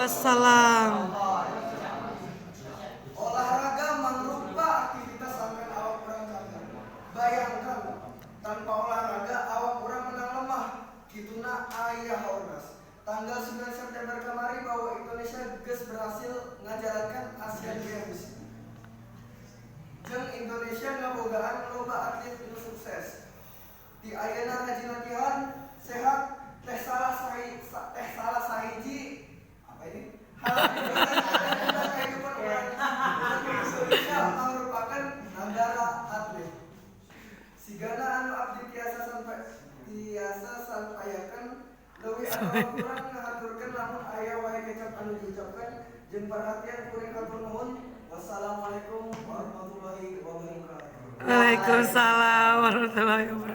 Wassalam. Olahraga mangrupa aktivitas sangkan awak urang cager. Bayangkan tanpa olahraga awak urang meunang lemah. Kituna aya Haornas. Tanggal 9 September kamari bahwa Indonesia geus berhasil ngajalankan Asian Games. Jeung Indonesia ngabogaan loba atlet nu sukses. Ti ayeuna rajin latihan, sehat, teh salah sahiji apa ini? Hal tentang kehidupan orang Indonesia merupakan negara atlet. Sigana anu abdi tiasa sampayakeun, leuwih atawa kurang ngahaturkeun, lamun aya wae kecap anu diucapkeun jeung perhatian kuring hatur nuhun. Wassalamualaikum warahmatullahi wabarakatuh. Waalaikumsalam warahmatullahi wabarakatuh.